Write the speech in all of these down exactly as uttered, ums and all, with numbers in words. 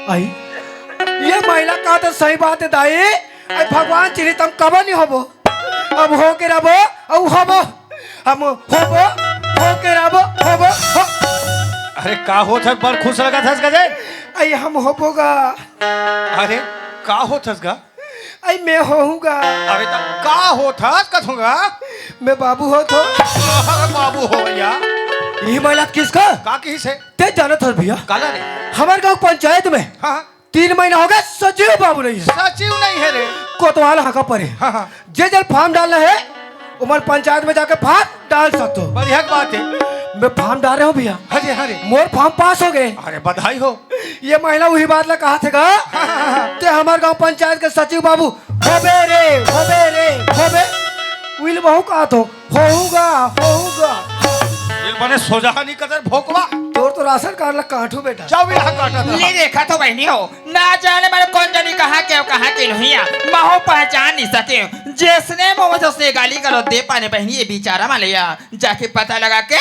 आई, ये महिला का तो सही बात हे दाई। आई भगवान चिन्ही तम कबो नहीं होबो। अब हो के रहबो, अउ होबो। हम होबो, हो के रहबो, होबो, हो। अरे का होत हस, बड़ खुश लगत हस गजे? आई हम होबो गा। अरे का होत हस गा? आई मैं होहूँ गा। अरे त का होत हस कथों गा? मैं बाबू होत हों। अरे बाबू हो भैया। ये महिला किसका? का किहिस हे? ते जानत हस भैया? काला रे? हमर गाँव पंचायत में हाँ, हाँ। तीन महीना हो गया, सचिव बाबू नहीं है। सचिव नहीं है रे। कोतवाल हाँका परे। हाँ, हाँ। जे जन form डालना है, ओमन पंचायत में जाके form डाल सकथो। बढ़िया बात है। मैं form डाल रहे हूँ भैया। हाँ जी, हाँ जी। मोर form पास हो गए। अरे बधाई हो। ये महिला वही बात ला कहा थे गा। हाँ, हाँ, हाँ। ते हमारे गांव पंचायत के सचिव बाबू होबे रे, होबे रे, होबे। उइल बहू कहा थो, होहूगा, होहूगा। ये बने सोजा नहीं कदर भोकवा। तोर तो राशन कार्ड ला काटू बेटा। जाओ भी रहा काटा था। ले देखा तो बहनी हो, ना जाने मारे कोन जनी कहाँ के हो, कहाँ के नोहिया, महू पहचान नहीं सके। जैसने मोमो जैसने गाली गलौज दे पाने बहनी ये बिचारा मा ले आ, जाके पता लगा के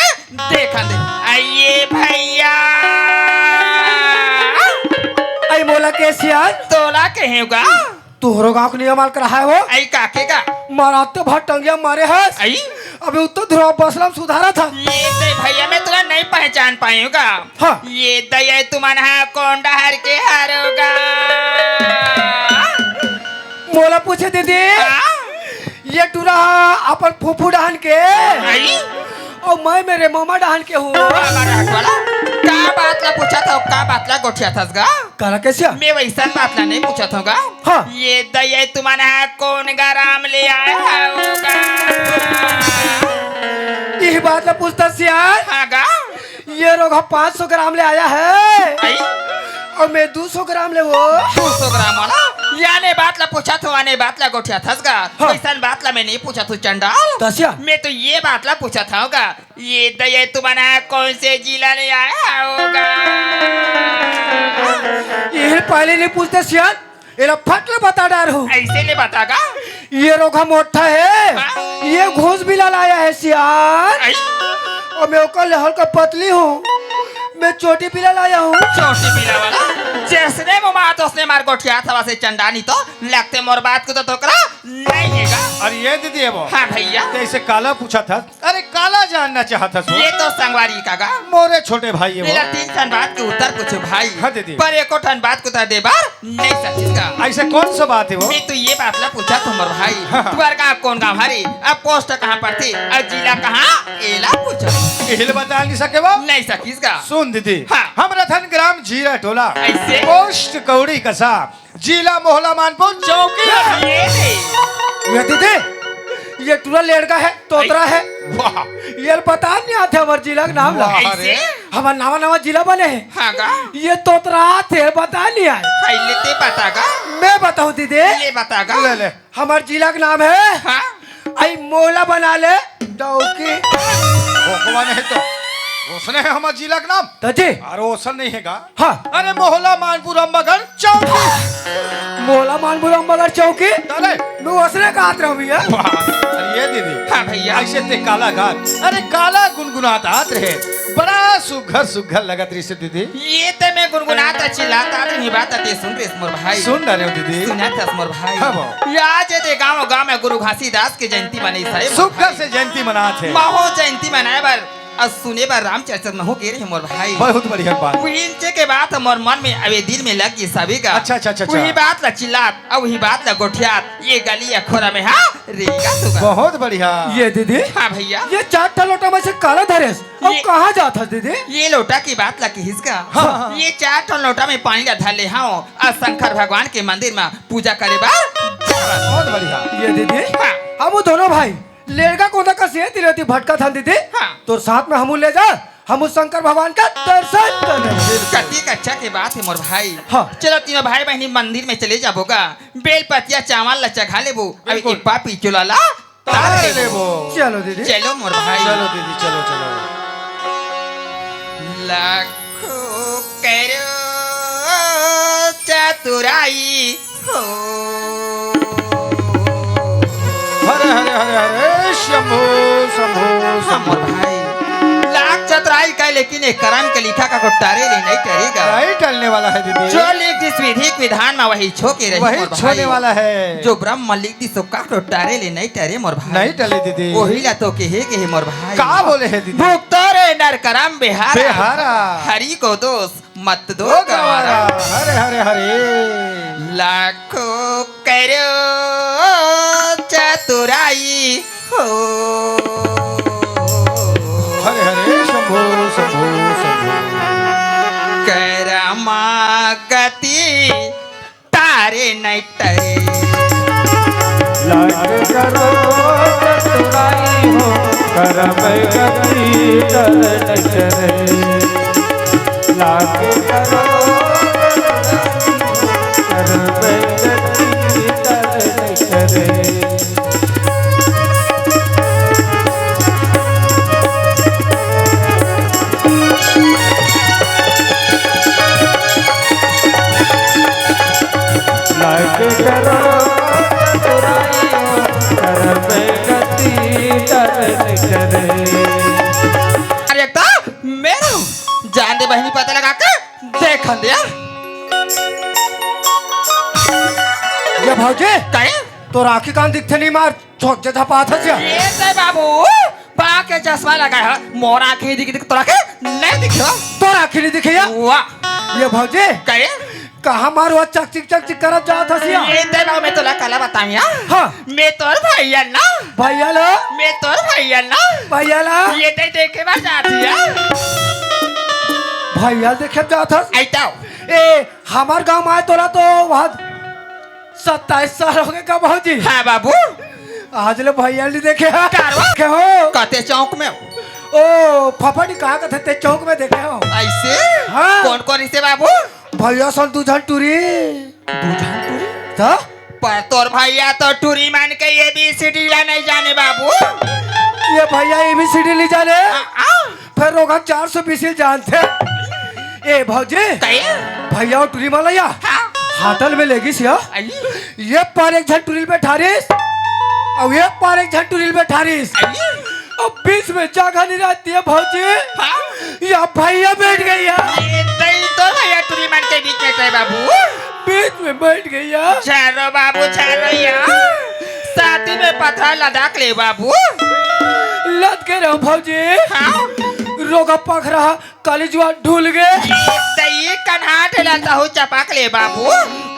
देखा दे। आइए भैया। आई मोला के सियान? तोला कहेगा। तोहरो गाँव के नियम आल कर रहा है वो? आई काके का? मारा तो भर टंगिया मारे हस। आई? अबे उत्तर ध्रुव बसलम सुधारा था। ये दे भैया, मैं तुला नहीं पहचान पायूंगा। हाँ। ये दया तुमन हा कोन डहर के हरोगा? मोला पूछे दीदी। हाँ? ये टूरा हा अपन फूफू डहन के। आई? अउ मैं मेरे मामा डहन के हूँ। मामा डहन वाला? का बात ला पूछा था, का बात ला गोठिया था गा? काला कैसे? मैं वैसन बात ला नहीं पूछा था गा। हाँ। ये दया तुमन हा कोन गराम ले आया होगा? यही बात ला पूछता सियान। हाँ गा। ये रोगहा पाँच सौ ग्राम ले आया है। आई? अउ मैं दू सौ ग्राम ले वो। दू सौ ग्राम वाला? याने बात ला पूछा था, आने बात ला गोठिया था गा। हाँ। वैसन बात ला मैं नहीं पूछा था चंडाल। तसिया? मैं तो ये बात ला पूछा था गा। ये दया तुमन हा कोन से जिला ले आया होगा? ये पहले नहीं पूछते सियान, एला फट ले बता डार हूँ। ऐसे ले बता गा? ये रोगहा मोटा है, हाँ? ये घूस बिला लाया है सियान। आई? अउ मैं ओकर ले हल्का पतली हूँ, मैं चोटी बिला लाया हूँ। चोटी बिला वाला? जैसने मोमा तोसने मार गोठिया था वैसे चंडानी तो लगते मोर बात को तो तोकरा नहीं है गा। अरे ये दीदी है वो। हाँ भैया। ते इसे काला पूछा था। अरे काला जानना चाहत हस वो? ये तो संगवारी का गा। मोरे छोटे भाई है वो। मेला तीन ठन बात के उत्तर पूछे भाई। हाँ दीदी। पर एको ठन बात के उत्तर दे बर नहीं सकिस गा। ऐसे कौन सा बात है वो? मैं तो ये बात ला पूछा था मोर भाई। हाँ, हाँ। तुम्हार गाँव कौन गाँव हरे? अब पोस्ट कहाँ पड़थे? अब जिला कहाँ? एला पूछा। एला बता नहीं सके वो? नहीं सकिस गा। सुन दीदी। हाँ। हम रथन ग्राम जीरा टोला। ऐसे? पोस्ट कौड़ी कसा। जिला मोहला मानपुर चौकी। ये दे। ये दीदी, ये टूरा लेड़का है, तोतरा है। वाह। ये पता नहीं आथे हमर जिला के नाम ला। वाह रे। ऐसे? हमर नवा नवा जिला बने है। हाँ गा। ये तोतरा थे, पता नहीं आए। पहले ते बता गा। मैं बताऊँ दीदी। ले बता गा। ले, ले। हमर जिला के नाम है। हाँ। आई मोला बना ले डौकी। भोकवा नहीं तो। उसने है हमर जिला के नाम। तो जी। अरे ओसन नहीं है गा। हाँ। अरे मोहला मानपुर अम्बागढ़ चौकी। मोहला मानपुर अम्बागढ़ चौकी। अरे। मैं ओसने का आत रहूँ भैया। वाह, अरे ये दीदी। हाँ भैया। ऐसे ते काला घाट। अरे काला गुनगुनात आत रहे। बड़ा सुघर सुघर लगत रही से दीदी। ये ते मैं गुनगुनात चिल्लात आत रही बात ते सुन रे मोर भाई। सुन रहे हो दीदी। सुना था मोर भाई। हाँ बाबू। या जे दे गाँव गाँव में गुरु घासीदास के जयंती मनाई साहेब। सुघर से जयंती मनात हे। महू जयंती मनाए बर अउ सुने बर रामचरित महू गे रहे मोर भाई। बहुत बढ़िया बात। उहिंचे के बात मोर मन में अवे दिल में लग गे सबे गा। अच्छा, अच्छा, अच्छा, अच्छा। उही बात ला चिल्लात अउ उही बात ला गोठियात ये गली अखोरा में हाँ रेगा तू गा। बहुत बढ़िया। ये दीदी। हाँ भैया। ये चार ठा लोटा में से काला धरेस? अउ ये कहाँ जात हस दीदी? ये लोटा की बात ला किहिस गा। हाँ, हाँ। ये चार ठो लोटा में पानी ला धर ले हव अउ शंकर भगवान के मंदिर में पूजा करे बर जावत। बहुत बढ़िया। ये दीदी। हाँ। हम दोनों भाई लेड़का कोंदा का सेती रेती भटकत हन दीदी। हाँ। तोर साथ में हमू ले जा, हमू शंकर भगवान का दर्शन कर ले। कतिक अच्छा के बात हे मोर भाई। हाँ। चलो तीनों भाई बहिनी मंदिर में चले जाबो गा, बेल पतिया चावल ला चघा लेबो, अउ बिल्कुल। ए पापी चोला ला तार तार लेबो। लेबो। चलो दीदी। चलो मोर भाई। चलो दीदी, चलो, चलो। लाखों करो चतुराई हो। हरे, हरे, हरे, हरे, शंभो, शंभो, हाँ, शंभो। मोर भाई। लाख चतुराई कह ले लेकिन ये करम के लिखा का को टारे ले नहीं टरेगा। नहीं टलने वाला है दीदी। जो लिख दिस विधि के विधान में वही छो के रही वही मोर भाई। छोने वाला है। जो ब्रह्म लिख दिस सो का को टारे ले नहीं टरे मोर भाई। नहीं टले दीदी। वही ला तो कहे के हे मोर भाई। का बोले हे दीदी? भुगतो रे नर करम बेहारा। बेहारा। हरि को दोष मत दो ओ गवारा। गवारा। हरे हरे हरे। लाखों करो चतुराई हो। हरे हरे शंभो शंभो शंभो। करमा गति तारे नहीं टरे। लाख करो चतुराई हो, करम गति टरे नहीं टरे। लाख करो करम गति टरे नहीं टरे। लाख करो चतुराई हो, करम गति टरे नहीं टरे। अरे तो मेरू जान दे बहिनी, पता लगा के देखन दे। ये भौजी, कहे? तोर आँखी कान दिखथे नहीं मार, छोक जे झपात हस या। ये ते बाबू, बा के चश्मा लगा है, मोर आँखी दिख दिख तोर आँखी नहीं दिखे। तोर आँखी नहीं दिखे या? वाह। ये भौजी, कहे? कहाँ मार वो चकचिक चकचिक करत जात हस या? ये ते बाबू, मैं तोला काला बताऊँ या? हाँ। मैं तोर भैया ना। भैया ला? मैं तोर भैया ना। भैया ला? ये ते देखे बर जात या? भैया देखे जात हस? ऐ तो। ए, हमार गाँव में आए तोला तो वहाँ सत्ताईस साल हो गए का भौजी? हाँ बाबू। आज ले भैया नहीं देखे हा? कारवा? के हो? कते चौक में। ओ, फफड़ी कहाँ कथे ते चौक में देखे हो? ऐसे? हाँ। कौन कौन इसे बाबू? भैया सन दू झन टूरी। दू झन टूरी? तो? पर तोर भैया तो टूरी मान के A B C D ला नहीं जाने बाबू। ये भैया A B C D नहीं जाने? आ, आ। फिर रोगा चार सौ बीस ही जानथे। ए भौजी, कहे? भैया अउ टूरी मन ला या? हाँ। हाटल में लेगिस या? अली। ये पार एक झन टूरी ल बैठारिस, अउ ये पार एक झन टूरी ल बैठारिस। अली। अब बीच में जगह नहीं रहती है भौजी। हाँ। या भैया बैठ गई या। ये तई तो भैया टूरी मन के बीच में तय बाबू। बीच में बैठ गई या। झारो बाबू, झारो या। साथी में पथरा लदाक ले बाबू। लद के रहो भौजी। हाँ। रोगा पखरा कलिजुआ ढुल गे। ये तई कन्हा ठेला तहु चपक ले बाबू।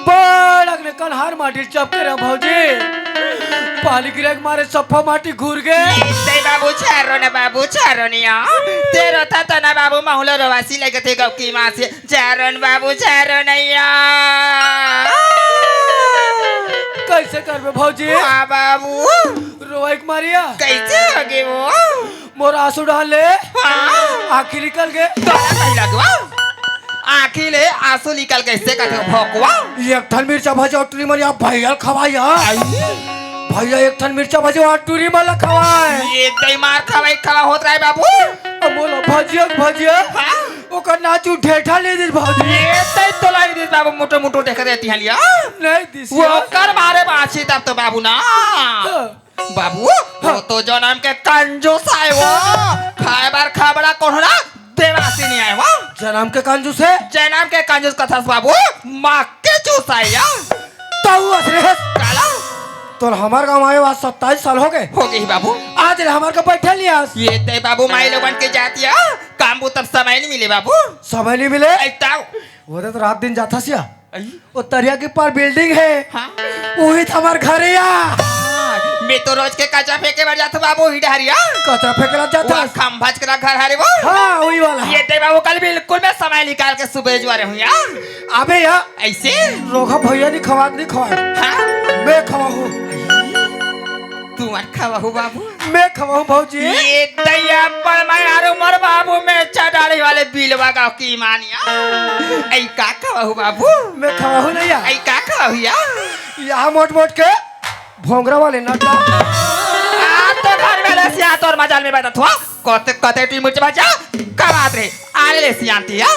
बड़क ने कन्हार माटी चपके रहो भौजी। पानी गिरे के मारे सफा माटी घुर गे। ये तई बाबू झारो न बाबू, झारो निया। तेरो था तना बाबू, महुलो रोवासी लगे थे गौ की माँ से। झारो न बाबू, झारो नैया। कैसे करबे भौजी? हाँ बाबू। रोवाई के मारिया। कैसे हो गए वो? मोर आंसू डाल ले। हाँ। आँखी निकल गए। तोला कहीं लगवा? आँखी ले आंसू निकल गए से कथे भोकवा। एक ठन मिर्चा भजा टूरी मन या भैया ल खवाई या। आई। भैया एक ठन मिर्चा भजा टूरी मन ला खवाए। ये तई मार खवाई खवा होत रहे बाबू। अब बोलो भजिया के भजिया। हाँ। ओकर नाचू ढेठा ले दिस भौजी। ये तई तोला ही दिस बाबू, मोटो मोटो देख देती हलिया। नहीं दिस वो या। कर मारे बाछी तब तो बाबू ना। हाँ। बाबू, वो तो जनम के कंजूस आय वो। खाए बर खबड़ा कोनो ना देवासी नहीं आय वो। जनम के कंजूस है? जनम के कंजूस कथस बाबू, माँ के जूस आय या। तऊ असरे हस। काला? तोर हमार गाँव आए आज सत्ताईस साल हो गए। हो गई बाबू। आज ले हमार के बैठे लियास। ये ते बाबू माई लोगन के जातिया, काम बुतब समय नहीं मिले बाबू। समय नहीं मिले? ऐ ताऊ। वो तो रात दिन जाथस या। आई? वो तरिया के पार बिल्डिंग है। हाँ। वही तो हमार घर है या। हाँ, मैं तो रोज के कचरा फेंके बर जाथो बाबू, ही डहरिया। कचरा फेंके ला जाथस? वो खंभच करा घर हरे वो। हाँ, वही वाला। ये दे बाबू, कल बिल्कुल मैं समय निकाल के सुबह जुआ रहूँ या। अबे या। ऐसे? रोगा भैया नहीं खवात नहीं खवाए। हाँ। मैं खवाहूँ। तू मत खवाहू बाबू। मैं खवाहूँ भौजी। ये दैया पर मैं आरू मोर बाबू में चढ़ाड़ी वाले बिलवा गाँव की मानिया। ऐ का खवाहू बाबू? मैं खवाहूँ नहीं या। ऐ का खवाहू या? यहाँ मोट मोट के भोंगरा वाले नटा। आ तो घर में ले सिया तोर मजाल में बैठा थुआ। कते, कते टी मुझे बचा। का बात रे? आले ले सियांती या।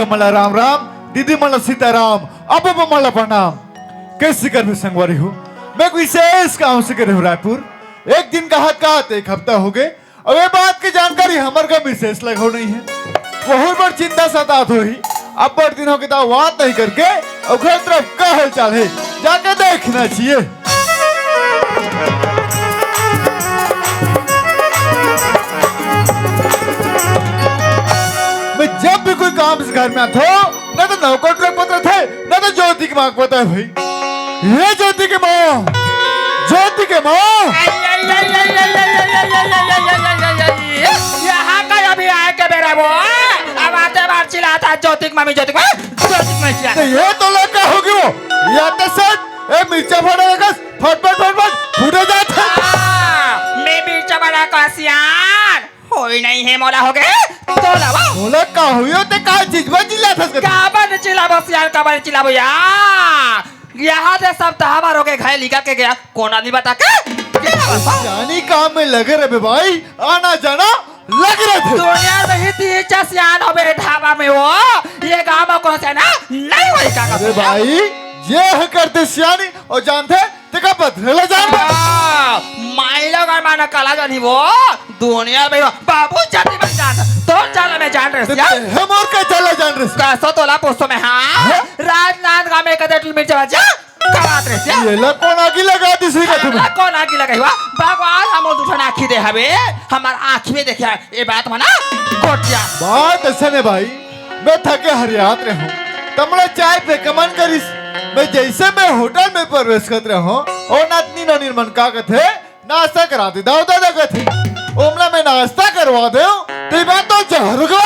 मन ला राम राम, दीदी मन ला सीताराम, अब मन ला प्रणाम। कइसे करबे संगवारी हो, मैं एक विशेष काम से गे रहेंव रायपुर। एक दिन कहत कहत एक हफ्ता होगे, अउ ये बात के जानकारी हमर घर विशेष लगो नहीं हे। बहुत बड़ चिंता सतात होही। अब्बड़ दिन होगे त बात नहीं करके, अउ घर तरफ का हालचाल हे, जाके देखना चाहिए। मैं जब भी कोई काम से घर में आथों, ना तो नौकर टुरा के पता रथे, ना तो ज्योति के माँ के पता हे भाई। हे ज्योति के माँ, ज्योति के माँ। यहाँ का अभी आए के बेरा वो, अब आते बार चिल्लात हे ज्योति के मम्मी, ज्योति के माँ, ज्योति के माँ चिल्लात हे। त ये तोला का होगे वो? या तो सर, ए मिर्चा फटा कस फट फट फट फट फूटे जात हे। हाँ, मैं मिर्चा फटा कस सियान। होई नहीं हे मोला होगे, तोला वो। मोला का होई हो ते का चीज बा चिल्लात हस कथे? काबर चिल्लाबो सियान, काबर चिल्लाबो यार? यहाँ से सब तहां बार होगे, घर निकल के गया, कोन आदमी बता के? के बता? जानी काम में लगे रहे बे भाई, आना जाना लगे रहिथे। दुनिया में ही तीन चार सियान होबे रे ढाबा में वो, ये गांव में कोनो सियान नहीं होई का अरे भाई, ये ह करथे सियानी अउ जानथे तेका बदले ला जान। हाँ, माई लोग अउ माना काला जानी वो, दुनिया में वो, बाबू जाति मन जान, तोर चाला में जान रहे ते सियान। हे मोर का चाला जान रहे। कसो तोला पूछथों मैं, हाँ? हाँ? राजनांदगांव में कदे टू मिर्चा भजिया खवात रहे सियान। येला कोन आगी लगा दिस रे तुम्हें? कोन आगी लगाही वा? भगवान हमो दूठन आँखी दे हवे, हमर आँखी में देखिया, ये बात मना गोठिया। बात अइसन हे भाई, मैं थके हरियात रहेंव, त मोला चाय पिए के मन करिस। मैं जइसे मैं होटल में प्रवेश करत रहेंव, ओ नतनी नोनी मन का कथे, नाश्ता करा दे दाऊ दादा कथे। ओमला मैं नाश्ता करवा देंव, त ये बात तो जहर हो गे।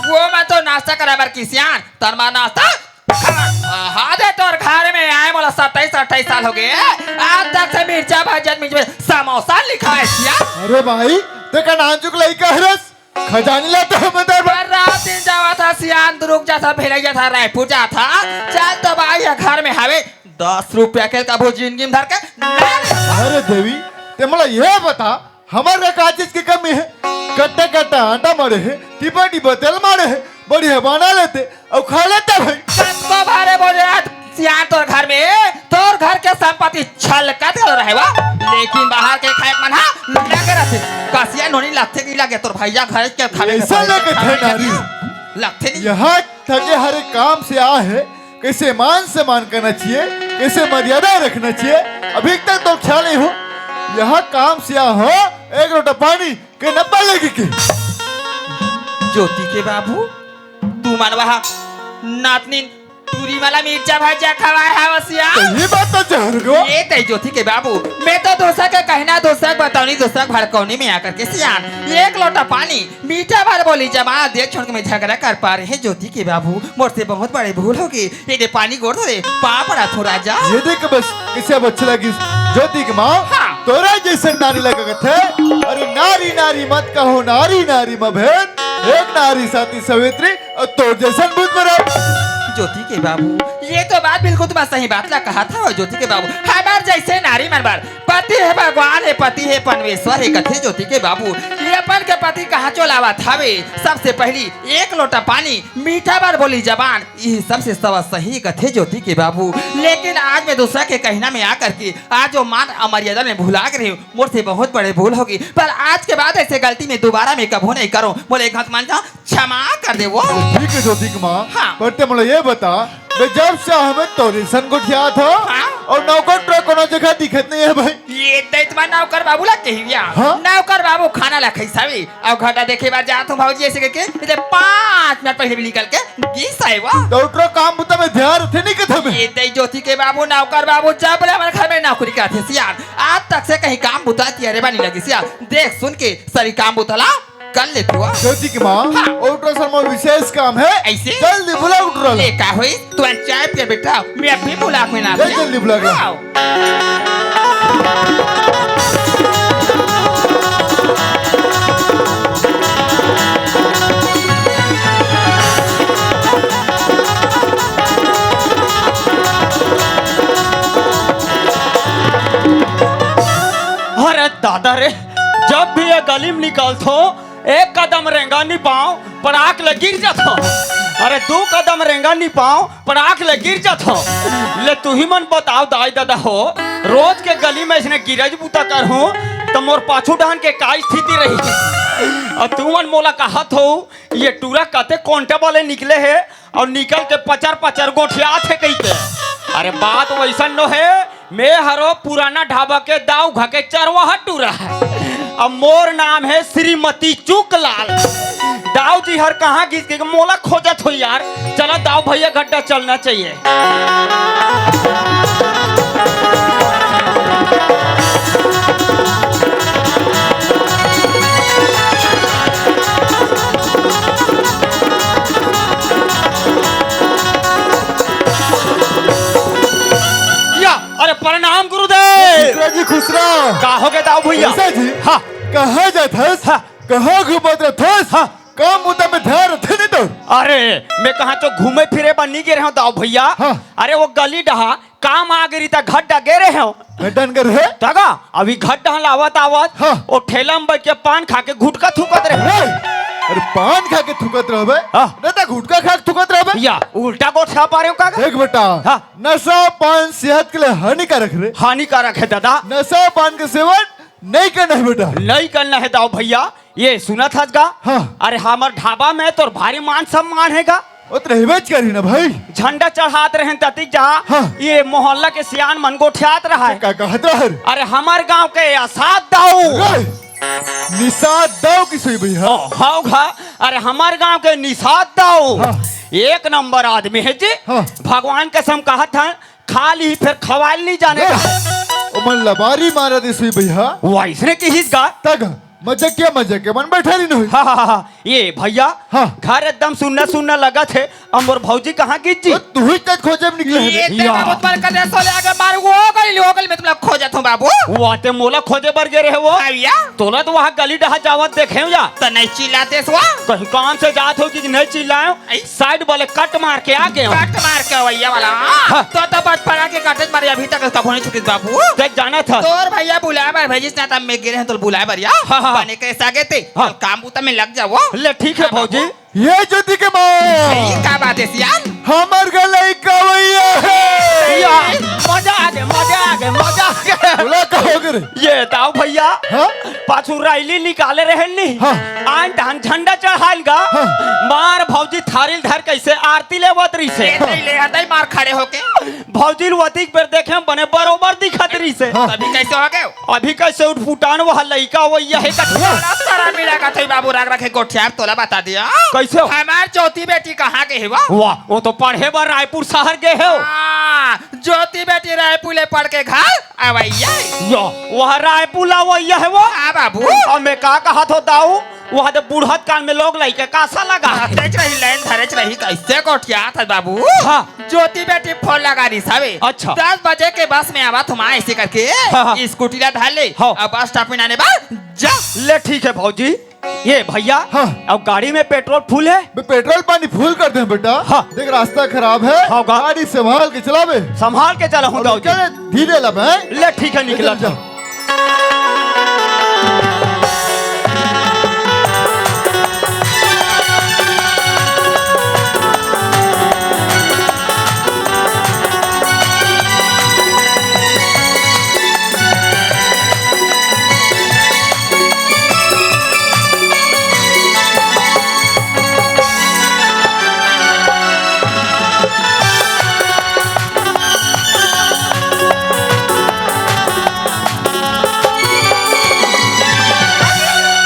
वो मैं तो नाश्ता करा बर कहेंव सियान, तोर माँ नाश्ता हाँ दे, तोर घर में आए मोला सत्ताईस अट्ठाईस साल होगे, आज तक से मिर्चा भजिया, मिर्चा समोसा लिखाए सियान। अरे भाई, तेका नानचुक लइका हरस, खजानी ला तो हमर दरबार। रात दिन जावत हस सियान, दुरुग जात हस, भिलाई जात हस, रायपुर जात हस, चल तो भाई ये घर में हवे, दस रुपया के कभू जिनगी में धर के ना ले। अरे देवी, ते मोला ये बता, हमर का का चीज के कमी हे? कट्टा कट्टा आटा माड़े हे, टिपा टिपा तेल माड़े हे, बढ़िया बना लेते अउ खा लेते भाई। कतको भारे बोले आज सियान तोर घर में, तोर घर के संपत्ति छलकत घलो रहे वा, लेकिन बाहर के खाए मन हा लगे रहिथे। कसिया नोनी लगथे कि लगे तोर भैया घर के खावे के अइसन लगे थे नारी। लगथे नहीं। यहाँ थके हर एक काम से आ हे, कइसे मान सम्मान करना चाहिए, कइसे मर्यादा रखना चाहिए, अभी तक तो ख्याल नहीं हो। यहाँ काम से आ हो, एक लोटा पानी के नब्बे लेगी के। ज्योति के बाबू, तू मन वहाँ नातनी टूरी वाला मिर्चा भजिया खवाए हवस या? तो ये बात तो जहर गो। ये तई ज्योति के बाबू, मैं तो दूसरा के कहना, दूसरा के बतौनी, दूसरा के भड़कौनी में आकर के सियान एक लोटा पानी मीठा भर बोली जबान दे छोड़ के मैं झगड़ा कर पा रहे हैं ज्योति के बाबू, मोर से बहुत बड़े भूल होगे। ये दे पानी गोड़ धरे, पाँव पड़त हों राजा। ये देख बस, कइसे अब अच्छा लगिस। ज्योति के माँ, हाँ। तोरा जइसन नारी ला कथे, अरे नारी नारी मत कहो, नारी नारी म भेद, एक नारी सती सावित्री, अउ तोर जइसन भूत मरत। ज्योति के बाबू, ये तो बात बिल्कुल तुम्हारा सही बात ला कहा था ज्योति के बाबू, हमर जइसे नारी मन बर पति हे भगवान हे, पति हे परमेश्वर हे, कथे ज्योति के बाबू। ये अपन के पति कहाँ चोलावत हवे? सबसे पहली एक लोटा पानी, मीठा भर बोली जबान, यही सबसे सवा सही कथे ज्योति के बाबू। लेकिन आज मैं दूसरा के कहना में आकर के आज वो मान अउ मर्यादा में भुला गे रहेंव, मोर से बहुत बड़े भूल होगे, पर आज के बाद ऐसे गलती में दोबारा मैं कभू नहीं करूँ। बोले एक हाथ मान जा, क्षमा कर दे वो। ठीक है ज्योति के माँ, हाँ। पर ते मोला ये बता, मैं जब से हमें तोरे सन गोठियात हों हाँ। अउ नौकर टुरा कोनो जगह दिखत नहीं हे भाई। ये दई तुम्हार नौकर बाबू ला कहिया। हाँ? नौकर बाबू खाना ला खइसावे अउ घटा देखे बर जात हों भौजी ऐसे कहिके, इधर पाँच मिनट पहले भी निकल के गिस आए वा। नौकर काम बुता में ध्यान रथे नहीं कथे में। ये दई ज्योति के बाबू, नौकर बाबू जब ले हमर घर में नौकरी करथे सियान, आज तक से कहीं काम बुता तियारे बा नहीं लगिस सियान। देख सुन के सरी काम बुता ला कर लेथों। ज्योति के माँ, हाँ। अउ तोर सन मोर विशेष काम हे। ऐसे? जल्दी बुला उठ रहा। ले का होई? तू चाय पिए बेटा, मैं अभी बुला के ना ले पिया। जल्दी बुला के। हाँ। अरे दादा रे, जब भी ये गली में निकलथों, एक कदम रेंगा नहीं पाओ, पड़ाक ले गिर जाथों। अरे दू कदम रेंगा नी पाँव, पड़ाक ले गिर जाथव। ले तुही मन बताव दाई ददा हो, रोज के गली में इसने गिरज बूता करहूं, त मोर पाछू डहन के का स्थिति रही? अउ तुमन मोला कहत हो, ये टूरा कते कोंटा वाले निकले हे, अउ निकल के पचर पचर गोठियात हे कहिके। अरे बात वइसन नो हे, मैं हरो पुराना ढाबा के दाऊ घर के चरवाहा टूरा हे। अब मोर नाम हे श्रीमती चुकलाल। दाऊ जी हर कहाँ गिस के मोला खोजत हो यार। चला दाऊ भैया घर डहन चलना चाहिए। या, अरे प्रणाम गुरुदेव। खुश रह जी, खुश रह। का हो गे दाऊ भैया? कैसा जी? हाँ। कहाँ जात हस? हाँ। कहाँ घूमत रहत हस? हाँ। काम बुता में ध्यान रथे नहीं तो। अरे, मैं कहाँ तो घूमे फिरे बर नहीं गे रहेंव दाऊ भैया। हाँ। अरे वो गली डहा काम आ गे रही त घर डहा गे रहेंव। घर डहन गे रहे? तगा, अभी घर डहन आवत आवत हाँ। वो ठेला में बइठ के पान खा के गुटखा थूकत रहे। ए, अरे पान खा के थूकत रहबे? हाँ। नहीं त गुटखा खा के थूकत रहबे? या, उल्टा गोठिया पारेंव का? देख बेटा, हाँ। नशा पान सेहत के लिए हानिकारक रे। हानिकारक हे दादा। नशा पान के सेवन नहीं करना हे बेटा। नहीं करना हे दाऊ भैया। ये सुनत हस गा? हाँ। अरे हमर ढाबा में तोर भारी मान सम्मान हे गा। वो तो रहबेच करही ना भाई। झंडा चढ़ात रहेन ततिक जा, हाँ। ये मोहल्ला के सियान मन गोठियात रहय। का कहत रहय? अरे हमर गांव के असाद दाऊ। अरे, निषाद दाऊ किसे भैया? ओ, हव गा। अरे हमर गांव के निषाद दाऊ। हाँ। एक नंबर आदमी हे जी। हाँ। भगवान कसम कहत हन, खा ली फिर खवाल नहीं जाने का। ओमन लबारी मारत हे भैया। वइसने किहिस गा। तगा मजाक के, मजाक के मन बैठा नहीं होई। हाँ, हाँ, हाँ, हाँ। ये भैया, हाँ। घर एकदम सुन्ना सुन्ना लगत हे। अउ मोर भौजी कहाँ गिस जी? ओ, तुही तक खोजे में निकले हे। ये ते या। बाबू पर कदे सोले आगे मार, वो गली, वो गली में तुमला खोजत हूँ बाबू। वो आते मोला खोजे बर गे रहे वो। हाँ भैया। तोला तो वहाँ गली डहा जावत देखेंव या। त नहीं चिल्लातेस वो। कहीं काम से जात हो कि नहीं चिल्लाएंव? आई। साइड वाले कट मार के आ गेंव। कट मार के भैया वाला। हाँ। तो, तो बचपना के कटे मारे अभी तक कभू नहीं छूटिस बाबू। देख जानत हस। तोर भैया बुलाए बर भेजिस ना, तब मैं गे रहेंव तोला बुलाए बर या। हाँ, हाँ, हाँ। बने कैसा गे ते? हाँ। चल काम बुता में लग जावो। ले ठीक हे हाँ, भौजी। बाबू। ये ज्योति के माँ। ये का बात हे सियान? हमर घर लइका भैया हे। या, मजा आ गे, मजा आ गे, मजा आ गे। बोला का हो गे रे? ये दाऊ भैया। हाँ? पाछू रैली निकाले रहेन नी। हाँ। आन तहन झंडा चढ़ाएन गा। हाँ। मार भौजी थारी ल धर कइसे आरती लेवत रहिसे। ये तई ले हतई मार खड़े होके। भौजी ल वतिक बेर देखेंव बने बरोबर दिखत रहिसे। हाँ। अभी कइसे हो गे? अभी कइसे उठपुटान वह लइका वइया हे कथे। बड़ा शरम मिला कथे बाबू, राग रखे गोठियार तोला बता दिया। कइसे हो? हमर ज्योति बेटी कहाँ गे हे वो? वाह, वो तो पढ़े बर रायपुर शहर गे हे वो। हाँ, ज्योति बेटी रायपुर ले पढ़ के घर अवइया हे। यो, वह रायपुर ला अवइया हे वो। हाँ बाबू। अउ मैं का कहत हों दाऊ, वह तो बुढ़त काल में लोग लइके कासा लगा। धरेच रही, लाइन धरेच रही, कइसे गोठियात हस बाबू? हाँ। ज्योति बेटी फोन लगा रहिस हवे। अच्छा। दस बजे के बस में आवत हूँ मैं, अइसे करके हाँ, हाँ। स्कूटी ला धर ले हाँ। अउ बस स्टॉप में आने बर जा। ले ठीक हे भौजी। ये भैया, हाँ। अब गाड़ी में पेट्रोल फुल हे? बे, पेट्रोल पानी फुल कर दे बेटा। हाँ। देख रास्ता खराब हे, हाँ, गा- गाड़ी संभाल के चलाबे। संभाल के चलाहूँ दाऊ जी। चल, धीरे ला बे। ले ठीक हे, निकला जा।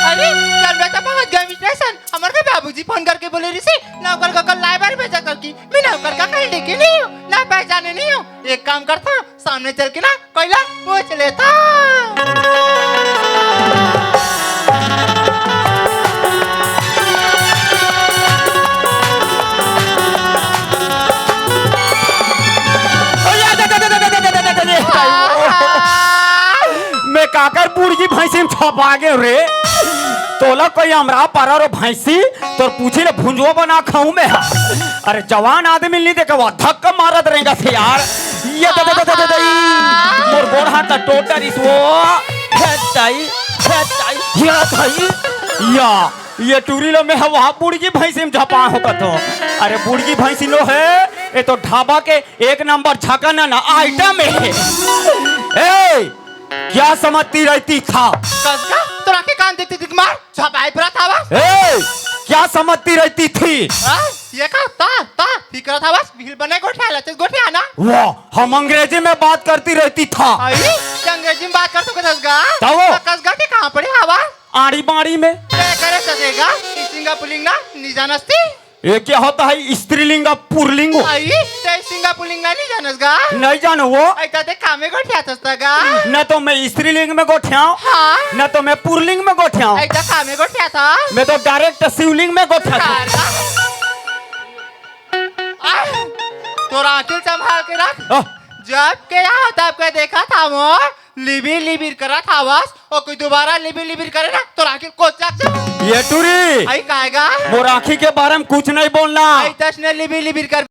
अरे, चल बेटा, पहुंच गए स्टेशन। हमर के बाबूजी फोन करके बोले रहिसे, नौकर काका ल लाए बर भेजा करके। मैं नौकर काका ल देखे नहीं हूँ, ना पहचाने नहीं हूँ। एक काम करता हूँ, सामने चल के ना कोई ला पूछ लेता हूँ। मैं काकर बुढ़ी भैंसी में छपा गेंव रे। तोला कोई अमरा परा रो भैंसी, तोर पूछी ले भुंजुआ बना खाऊं मैं। अरे जवान आदमी नहीं देखे, वो धक्का मारत रहेगा से यार। ये दे, दे, दे, दे, दे, दे, मोर गोड़ हाथ टोट डरिस वो। हे दाई, हे दाई, या दाई, या। ये टूरी लो मैं ह वहाँ बुड़गी भैंसी में झपा हो कथो। अरे बुड़गी भैंसी नो हे, ये तो ढाबा के एक नंबर झकाना ना आइटम हे। ए, क्या समझती रहती था? कसगा, तोर आँखी कान देखती दिख मार, झपाई परा था बस। ए, क्या समझती रहती थी? हाँ, ये का ता, ता, फिकरा था बस, बिल बने गोठिया, लचस गोठिया ना। वाह, हम अंग्रेजी में बात करती रहती था। आई, ते अंग्रेजी में बात करथो कसगा? तब वो? कसगा के कहाँ पड़े हवा? आड़ी बाड़ी में। ते करे सकेगा, सिंगा पुलिंग ना, नी जानस ती? ये क्या होता है स्त्रीलिंग और पुरलिंग? आई, ते सिंगा पुलिंग ना नी जानस गा? नहीं जानो वो। ऐसा ते कामे गोठिया थस गा? न तो मैं स्त्रीलिंग में गोठियाऊं, हाँ। न तो मैं पुरलिंग में गोठियाऊं। ऐसा कामे गोठिया था? मैं तो डायरेक्ट शिवलिंग में गोठिया था। साला। आ, तोर आँखी ल संभाल के रख। हाँ। जब के यहाँ तब के देखा था वो, लिबिर लिबिर करा था बस, और कोई दोबारा लिबिर लिबिर करे ना, तोर आँखी ल कोचक दे। ये टूरी। आई कायगा? मोर आँखी के बारे में कुछ नहीं बोलना। आई तस ने लिबिर लिबिर कर